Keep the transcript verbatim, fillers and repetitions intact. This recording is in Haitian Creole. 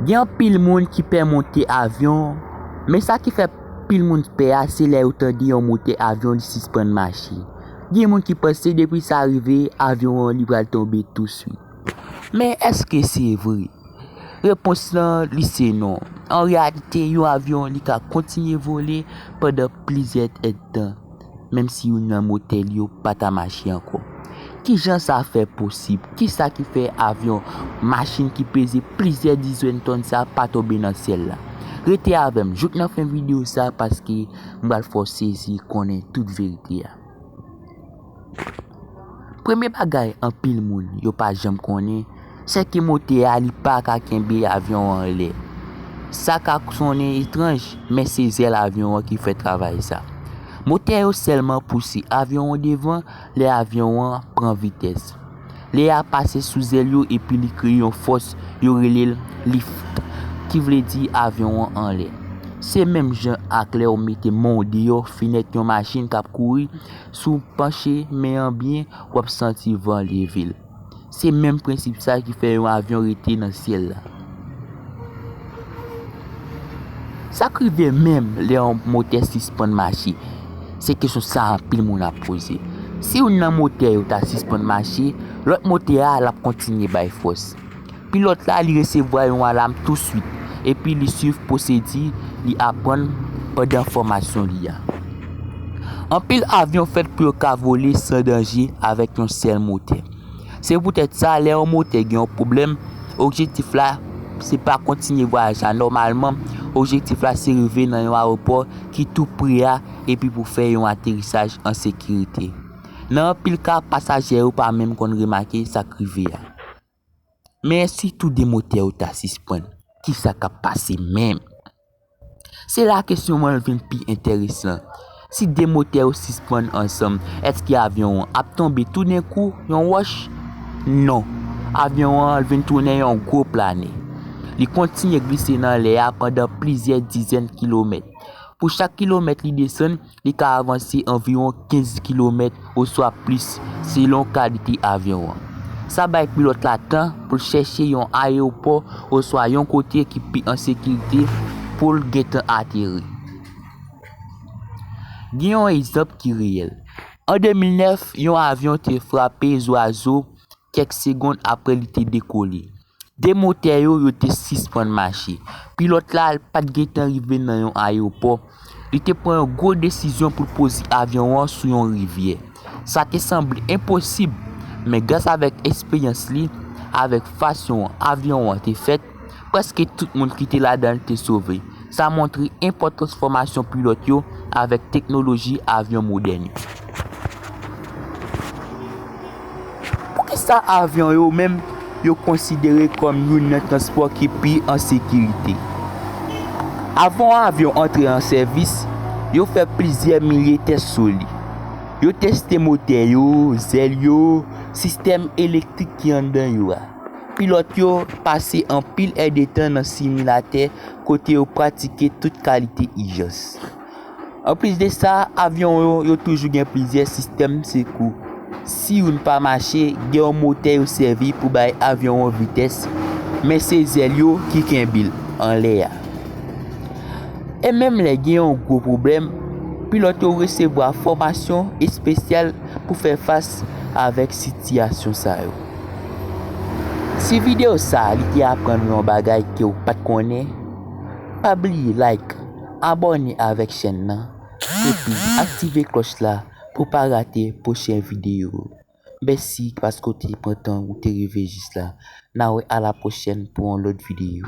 Gen anpil moun ki pè monte avyon, men sa ki fè anpil moun pè a, se lè yo tande yon motè avyon li sispann mache. Gen moun ki panse depi sa rive, avyon an li pral tonbe touswit. Men èske se vre? Repons lan, li se non. An reyalite, yon avyon li ka kontinye vole pandan plizyè èdtan, menm si youn nan motè li yo pa ta mache ankò. Kijan sa fè posib? Kisa ki fè avyon, machin ki peze plizyè dizèn tòn sa pa tonbe nan syèl la? Rete avè m jouk nan fen videyo sa, paske m pral fè w sezi konnen tout verite a. Premye bagay anpil moun yo pa janm konnen, se ke motè a li pa ka kenbe avyon an anlè. Sa ka sonnen etranj, men se zèl avyon an ki fè travay sa. Motè yo sèlman pouse avyon an devan lè avyon an pran vitès. Lè a pase sou zèl yo epi li kreye yon fòs, yo rele l lift, ki vle di avyon an anlè. Se menm jan ak lè w mete men w deyò fenèt yon machin k ap kouri, si w panche men an byen, w ap santi van leve l. Se menm prensip sa ki fè yon avyon rete nan syèl la. Sa k rive menm lè yon motè sispann mache? Se kesyon sa anpil moun ap poze. Si youn nan motè yo ta sispann mache, lòt motè a l ap kontinye bay fòs. Pilòt la li resevwa yon alam touswit, epi li swiv pwosedi li aprann pandan fòmasyon li a. Anpil avyon fèt pou yo ka vole san danje avèk yon sèl motè. Se poutèt sa, lè yon motè gen yon pwoblèm, objektif la se pa kontinye vwayaj la nòmalman, objektif la se rive nan yon ayewopò ki tou pre a epi pou fè yon aterisaj an sekirite. Nan anpil ka, pasaje yo pa menm konn remake sa k rive a. Men si tou de motè yo ta sispann, kisa k ap pase menm? Se la kesyon an vin pi enteresan. Si de motè yo sispann ansanm, èske avyon an ap tonbe toudenkou yon wòch? Non. Avyon an vin tounen yon gwo planè. Li kontinye glise nan lè a pandan plizyè dizèn kilomèt. Pou chak kilomèt li desann, li ka avanse anviwon kenz kilomèt oswa plis, selon kalite avyon an. Sa bay pilòt la tan pou l chèche yon ayewopò oswa yon kote ki pi an sekirite pou l gentan ateri. Gen yon egzanp ki reyèl. An de mil nèf, yon avyon te frape zwazo kèk segonn apre li te dekole. De motè yo, yo te sispann mache. Pilòt la pa t gentan rive nan yon ayewopò. Li te pran yon gwo desizyon pou l poze avyon an sou yon rivyè. Sa te sanble enposib, men gras avèk eksperyans li, avèk fason avyon an te fèt, prèske tout moun ki te ladan l te sove. Sa montre enpòtans fòmasyon pilòt yo avèk teknoloji avyon modèn yo. Poukisa avyon yo menm yo konsidere kòm youn nan transpò ki pi an sekirite? Avan yon avyon antre an sèvis, yo fè plizyè milye tès sou li. Yo teste motè yo, zèl yo, sistèm elektrik ki anndan yo a. Pilòt yo pase anpil èdtan nan similatè kote yo pratike tout kalite ijans. Anplis de sa, avyon yo, yo toujou gen plizyè sistèm sekou. Si youn pa mache, gen yon motè yo sèvi pou bay avyon an vitès, men se zèl yo ki kenbe l anlè a. E menm lè gen yon gwo pwoblèm, pilòt yo resevwa fòmasyon espesyal pou fè fas avèk sitiyasyon sa yo. Si videyo sa a li te aprann ou yon bagay ke w pa t konnen, pa bliye like, abòne avèk chèn nan, epi aktive klòch la pou w pa rate pwochen videyo. Mèsi paske w te pran tan ou te rive jis la. N a wè a la pwochèn pou yon lòt videyo.